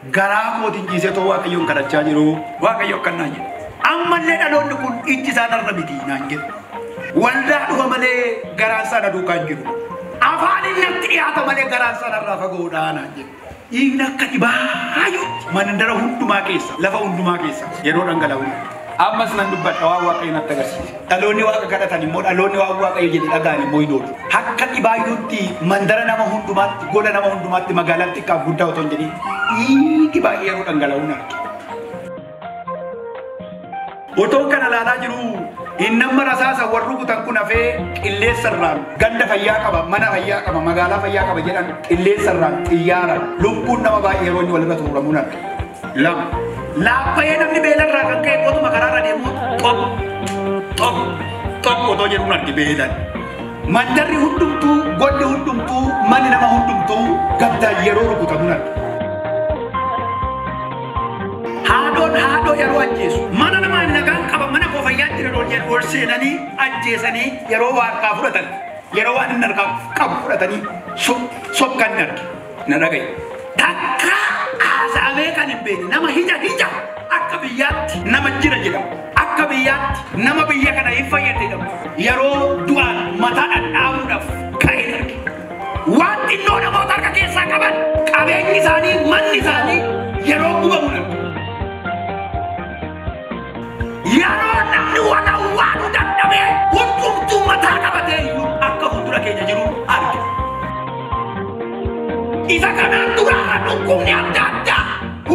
Garaa kootiin ciisee too Waaqayyoon kadhachaa jiru. Waaqayyo akkan naan jedhe. Ammallee dhaloonni kun ijji isaa narra miti naan jedhe. Waldaa dhufa malee garaan isaa na duukaa hin jiru. Afaan inni natti dhiyaata malee garaan isaa narraa fagoodhaa naan jedhe. Dhiigni akka dhibaayyuutti mandara hundumaa keessa, lafa hundumaa keessa yeroo dhangala'u. Ammas nan dubbadha waan Waaqayyo natti agarsiise. Dhaloonni Waaqa kadhatan immoo dhaloonni waan Waaqayyo jedhe dhaga'an immoo hin oolu. Akka dhibaayyuutti mandara nama hundumaatti, gola nama hundumaatti, magaalaa xiqqaaf guddaa otoo hin jedhin dhiigi baay'ee yeroo dhangala'u nan arge. Otoo kana ilaalaa jiruu inni amma rasaasa warri rukutan kun hafee qilleensa irraan ganda fayyaa qaba, mana fayyaa qaba, magaalaa fayyaa qaba jedhan qilleensa irraan xiyyaaraan lubbuun nama baay'ee yeroo inni walirra tuuramuu nan arge. 2. Laaffa'ee namni beelarraa kan ka'e qotuma karaarra deemu xop xop xop otoo jedhuun arge beelan. Mandarri hundumtuu, golli hundumtuu, manni nama hundumtuu gaddaan yeroo rukutamuun arge. Haadhoon haadhoo yeroo ajjeesu mana namaa nagaan qaba mana koo fayyaa jira ol jedhu ol seenanii ajjeesanii yeroo waa harkaa fudhatan yeroo waan inni harkaa qabu fudhatanii sokkan ni arge. Na dhagaye. Takka haasa'amee kan hin beekne nama hija hija akka biyyaatti nama jira jedhamu akka biyyaatti nama biyya kana hin fayyadne jedhamu yeroo du'aan mataa dhadhaabuudhaaf ka'e ni arge. Waan xinnoo namoota harka keessaa qaban qabeenyi isaanii manni isaanii yeroo gubamu ni arge. Yeroo namni wal awwaaluu dadhabee hundumtuu mataa qabatee iyyuu akka fuuldura keenya jiru arge. Isa kanaan duraarra dhukkubni adda addaa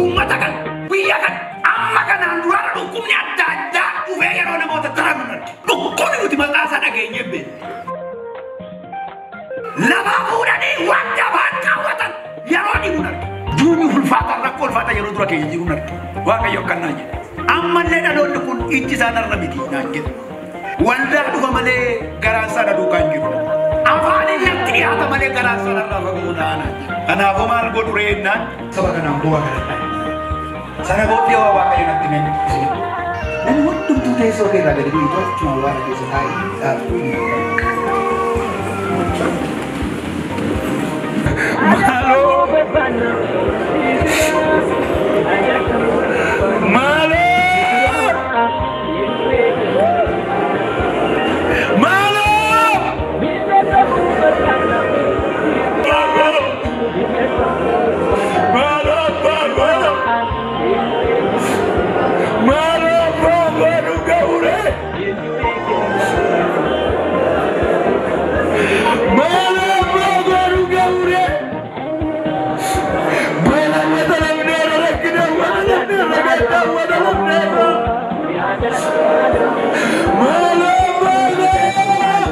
uummata kana biyya kana amma kanaan duraarra dhukkubni adda addaa dhufee yeroo namoota daran arge. Dhukkubni nuti maqaa isaa dhageenyee hin beekne. Lafaa fuudhanii wanta afaan kaawwatan yeroo dhibuun arge. Duuni ulfaataan rakkoo ulfaataa yeroo dura keenya jiruun arge. Waaqayyo akkan naan jedhe. Ammallee dhaloonni kun ijji isaa narra miti naan jedhe. Waldaa dhufa malee garaan isaa na duukaa hin jiru. Afaan inni natti dhiyaata malee garaan isaa narraa fagoodhaa naan jedhe. Kanaafuu maal godhu ree jennaan saba kanaan bu'aa kadhadhaa. Sana booddee waa Waaqayyo natti hime isin. Namni hundumtuu teessoo kee irraa gadi bu'ii achuma awwaara keessa taa'ee dhaabbatu. Maaloo! Maaloo! Maaloo! Maaloo abbaa koo! Maaloo abbaa koo nu ga'ure! Maaloo abbaa koo nu ga'ure! Beela wata lamneerra rakkina wata lamneerra gadda wata lamneerra! Maaloo abbaa koo!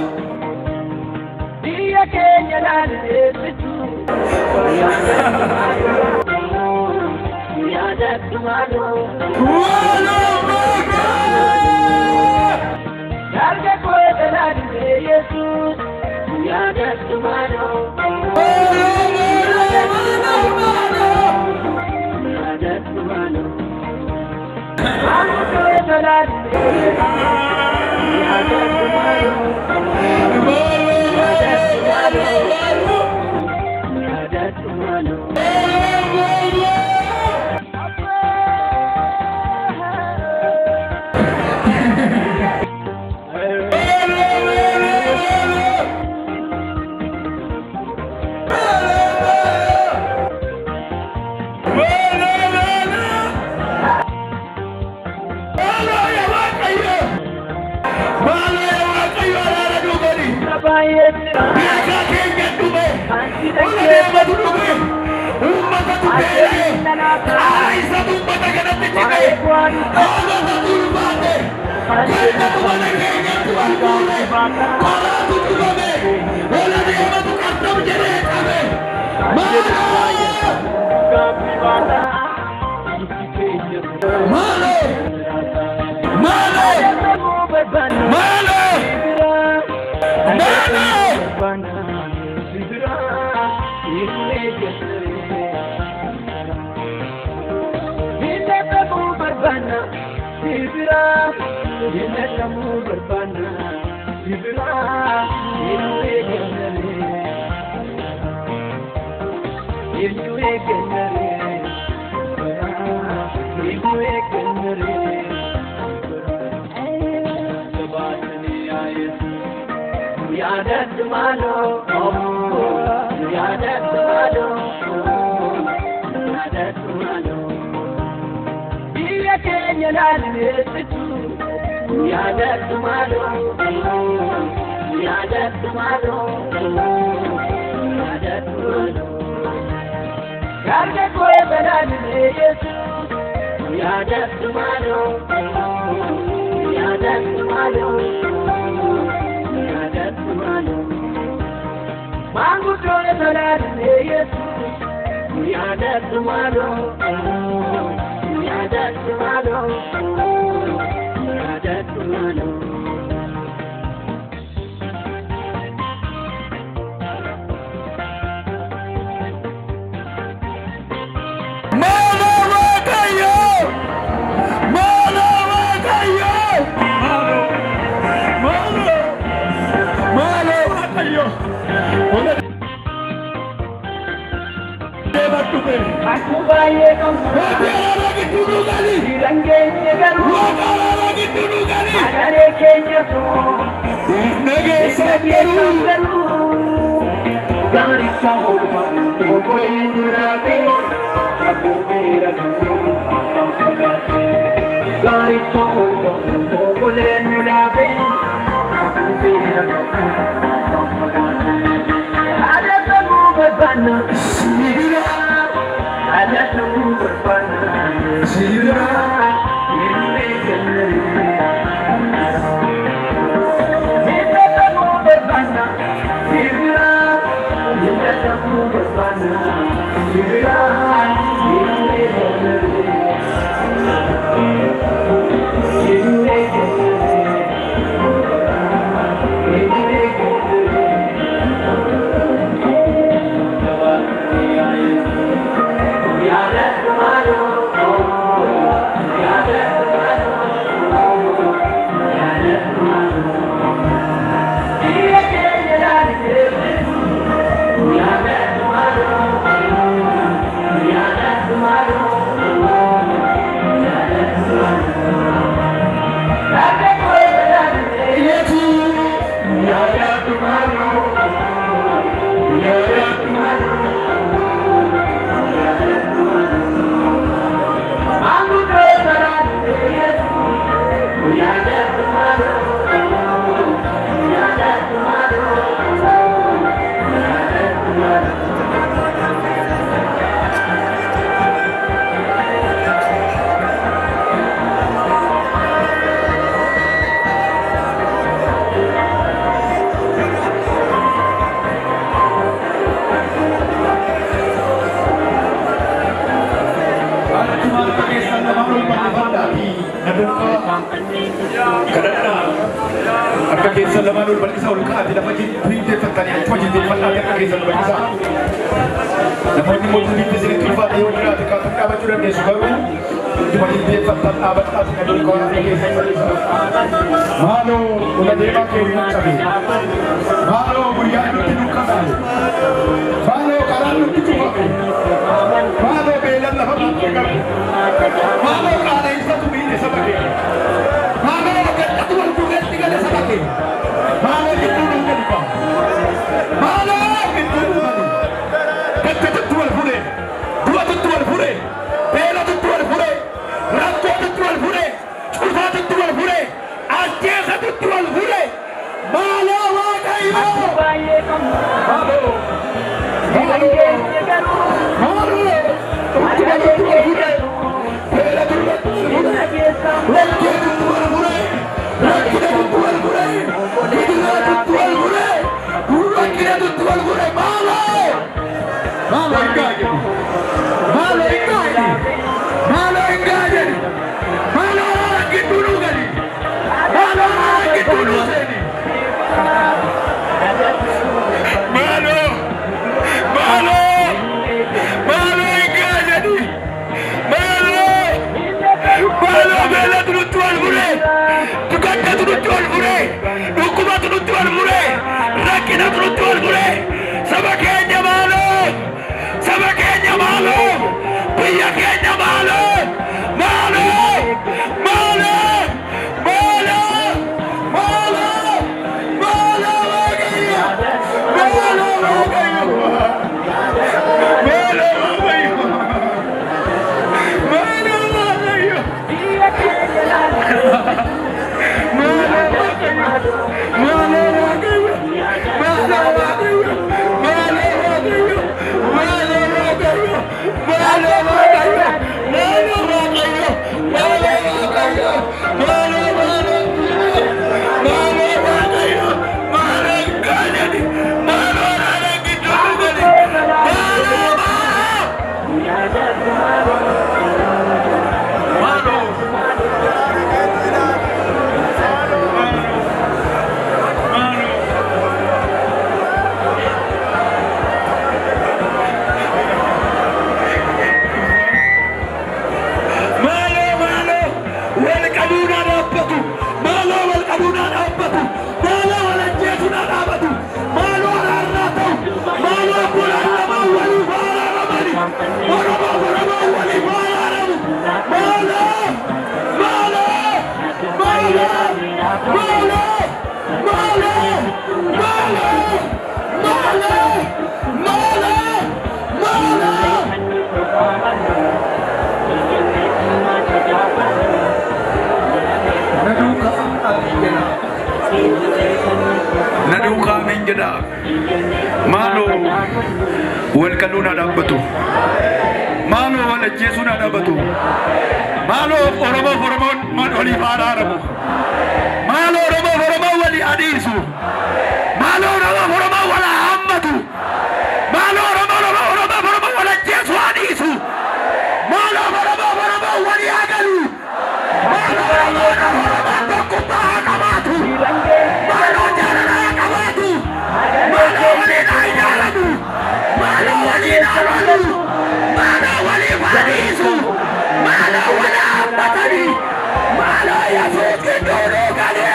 Biyya keenya laalleessitu. Yaadadhu maaloo. Maaloo abbaa koo! Dargaggoota laallee Yesuus. Yaadadhu maaloo. Maaloo maaloo maaloo! Yaadadhu maaloo. Maanguddoota laallee Yaadadhu maaloo. Yaadadhu maaloo. Yaadadhu maaloo, yaadadhu maaloo, yaadadhu maaloo. Biyya keenya laalleessitu, yaadadhu maaloo, yaadadhu maaloo, yaadadhu maaloo. Dargaggoo balaallee yaadadhu maaloo, yaadadhu maaloo, yaadadhu maaloo. Maanguddoo balaallee yaadadhu maaloo, yaadadhu maaloo, yaadadhu maaloo. Maaloo Waaqayyo! Maaloo Waaqayyo! Maaloo! Maaloo! Maaloo Waaqayyo! Ola deemaa dhufe. Akkuma baay'ee qabnu Waaqa araaraa gidduu nu gali! dhiiran keenya garuu Waaqa araaraa gidduu nu gali! sagalee keenya too Nageessaan garuu! Gaaricha oolma obboleen jiraate abbuumeera Gaaricha oolma obboleen jiraate abbuumeera Adatamu barbaanna Sibiila! Adatamu barbaanna Sibiila! Hirree kennee Hidhatamu barbaanna Sibira Hidhatamu barbaanna Sibira Hirree kennee Hirree kennee Hirree kennee Yaadadhu maaloo Yaadadhu maaloo Yaadadhu maaloo Biyya keenya laallee yaadadhu maaloo Yaadadhu maaloo Yaadadhu maaloo Dargaggoo laallee yaadadhu maaloo Yaadadhu maaloo Yaadadhu maaloo Maanguddoo laallee yaadadhu maaloo Yaadadhu maaloo Yaadadhu maaloo Akkuma harka keessan lamaan ol bal'ifadhaatii na duukaa kadhadhaa. Harka keessan lamaan ol bal'isaa ol ka'aati lafa jilbeenfattanii achuma jilbeenfadhaati harka keessan ol bal'isaa. Namoonni immoo jilbiitti isinitti ulfaate yoo jiraate kaatan dhaabachuu dandeessu garuu ittuma jilbeenfattan dhaabadhaati na duukaa harka keessan bal'isaa. Maaloo ola deemaa keenya cabe. Maaloo guyyaan nutti dukkanaa'e. Maaloo karaan nutti cufame. Maaloo beelan lafa nutti qabe. Maaloo qaala'insaatu miidhe saba keenya. Maaloo gaddatu wal duukeetti gale saba keenya. Maaloo gidduu nu gadi ba'a. Maaloo gidduu nu gadi. Gaddatutti wal fure. Du'atutti wal fure. Beelatutti wal fure. Rakkootutti wal fure. Cufaatutti wal fure. Ajjeesatutti wal fure. Maaloo Waaqayyo! Baay'ee qabnu Maaloo! dhiiran Maaloo! keenya garuu Maaloo! Dhukkubatutti wal fure. Beelatu irratti wal fure. Rakkeetutti wal fure. Rakkinatutti wal fure. Guduraatutti wal fure. Rakkinatutti wal fure. Maaloo! Maaloo hin ga'a jedhi. Maaloo hin ga'a jedhi. Maaloo hin ga'a jedhi. Maaloo gidduu nuu gali. Maaloo gidduu nuu seeni. Maaloo! Maaloo! Maaloo hin ga'a jedhi. Maaloo! Maaloo beelatu nutti wal fure. Dukattatu nutti wal fure. Dhukkubatu nutti wal fure. Rakkinatu nutti wal fure. Saba keenya maaloo! Saba keenya maaloo! Biyya keenya maaloo! Maaloo! Maaloo! Maaloo! Maaloo! Waaqayyoodha. Maaloo wal qaluun haa dhaabbatu. Maaloo wal ajjeesuun haa dhaabbatu. Maaloo Oromoof Oromoon waliif haa araaramu. Maaloo Oromoof Oromoon walii haa dhiisu. Maaloo Oromoof Oromoon wal haa hammatu. Maaloo Oromoof Oromoon wal ajjeesu haa dhiisu. Maaloo Oromoof Oromoon walii haa galu. Maaloo Oromoof Oromoon tokkummaa haa qabaatu. Maaloo jaalala haa qabaatu. Maaloo waliin haa ijaaramu. Maaloo waliin haa lolu. Maaloo waliif haa dhiisu. Maaloo wal haa hammatani. Maaloo Yesuus gidduu nuu galee.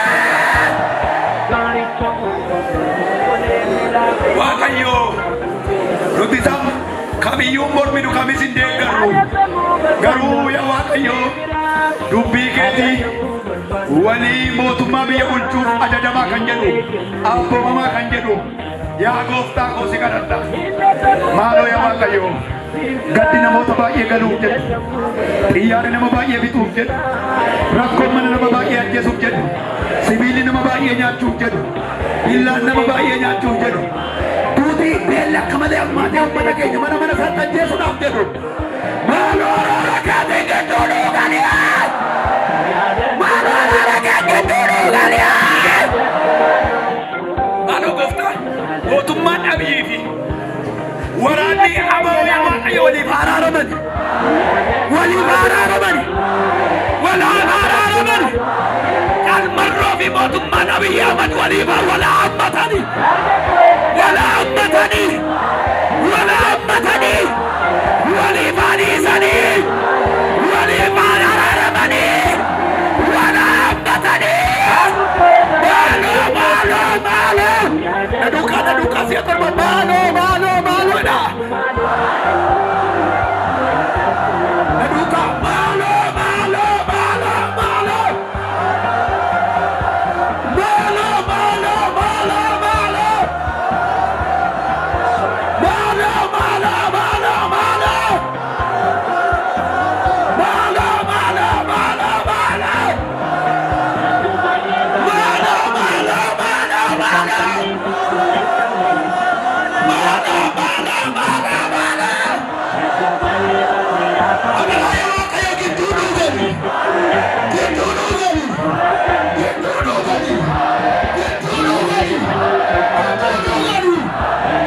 Waaqayyo nuti isa kamiyyuu morminu kamis hin deeggarru. Garuu yaa Waaqayyo dubbii keetii walii mootummaa biyya bulchuuf ajajamaa kan jedhu abboomamaa kan jedhu yaa gooftaa koo si kadhadha. Maaloo yaa Waaqayyo gaddi namoota baay'ee galuuf jedhu, xiyyaarri nama baay'ee fixuuf jedhu, rakkoon mana nama baay'ee ajjeesuuf jedhu, sibiilli nama baay'ee nyaachuuf jedhu, billaan nama baay'ee nyaachuuf jedhu, duutii beelli akka malee hammaatee uummata keenya mana mana isaatti ajjeesuudhaaf jedhu. Maaloo araara keetiin gidduu nuu galee! Maaloo araara kee gidduu nuu galee! Maaloo gooftaa mootummaan Abiyyi fi waraanni ABO yaa Waaqayyo waliif haa araaraman. Waliif haa araaraman. Waliif haa araaraman. Qalmarroo fi mootummaan Abiyyi Ahmad waliif haa wal haa hammatani. Wal haa hammatani. Wal haa hammatani. Waliif haa dhiisanii. Waliif haa araaramanii. Wal haa hammatanii. Maaloo maaloo maaloo. Na duukaa na duukaa si'a torba maaloo maaloo maaloodha. Na duukaa maaloo maaloo maaloo maaloo. Maaloo maaloo maaloo maaloo. Maaloo maaloo maaloo maaloo. Maaloo maaloo maaloo maaloo. Maaloo maaloo maaloo maaloo. Maaloo maaloo maaloo maaloo. Adaraa yaa Waaqayyo gidduu nuu gali. Gidduu nuu gali. Gidduu nuu gali. Gidduu nuu gali. Gidduu nuu gali.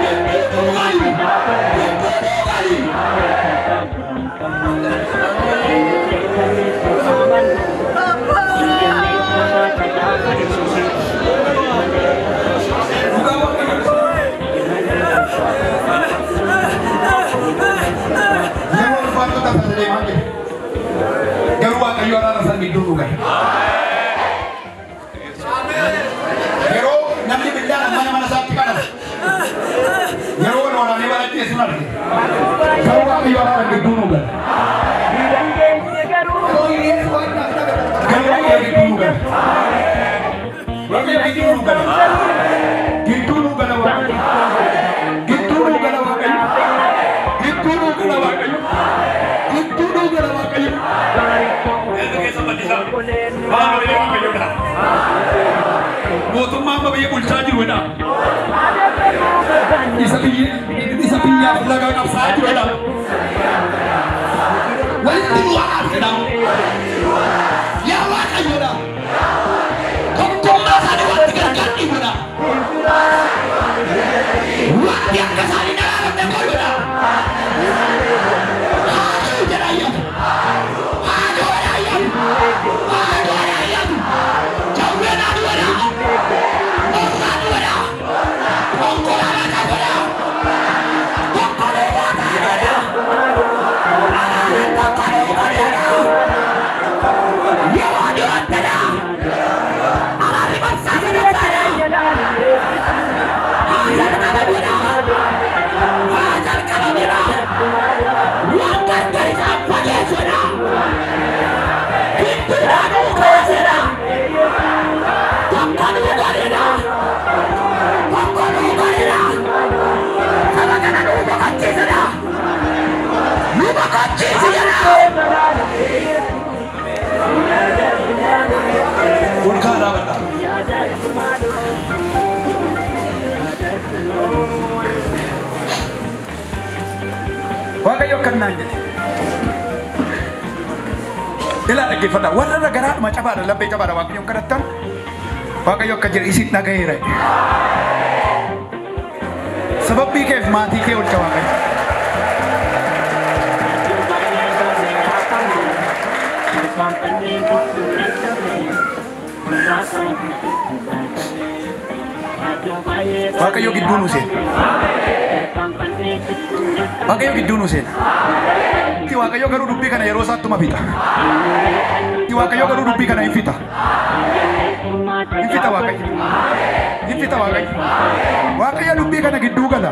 Gidduu nuu gali. Gidduu nuu gali. Dhugaa Waaqayyo. Yeroo ulfaatota sana deemaa jiru. Garuu Waaqayyo araara sana gidduu nu gahe. Yeroo namni billaan mana mana isaatti kadhatu. Yeroo wal waraanee wal ajjeesuun arge. Garuu Waaqayyo araara gidduu nu gahe. Yeroo hiyyeessi waan nyaatu dhabe. Garuu Waaqayyo gidduu nu gahe. Waaqayyo gidduu nu gala. Gidduu nu gala Waaqayyo. Gidduu nu gala Waaqayyo. Gidduu nu gala Waaqayyo. Gidduu nu gala Waaqayyo. Maaloo yaa Waaqayyoodha. Mootummaa amma biyya bulchaa jirudha. Isa biyya isa biyyaaf lagaa qabsaa jirudha. Walitti nu araarsedha. Yaa Waaqayyoodha. Tokkummaa isaanii wanti gargar dhiibudha. Wanti akka isaanii daraaramne godhudha. Haaduu jedha ayyatu. Haaduu jedha ayyatu. Haaduu jedha ayyatu. Jawween haaduu jedha. Morraan jedha. Konkolaataa godha. Konkolaataa godha. Araaraan tokko godha. Yeroo dhiyoottidha. Araarri marsaa sadaffaadha. Haasaan kana godha. Waaqayyo akkan naan jedhe. Ilaa dhaggeeffadha. Warra irra garaadhuma cabaadha laphee cabaadha Waaqayyoon kadhattan. Waaqayyo akka jedhe isin dhagayeera. Sababbii keef maatii kee olcha Waaqayyo. Waaqayyo gidduu nu seena. Waaqayyo gidduu nu seena. Waaqayyo garuu dubbii kana yeroo isaattuma fixa. Waaqayyo garuu dubbii kana hin fixa. Hin fixa Waaqayyo. Hin fixa Waaqayyo. Waaqayyo dubbii kana gidduu gala.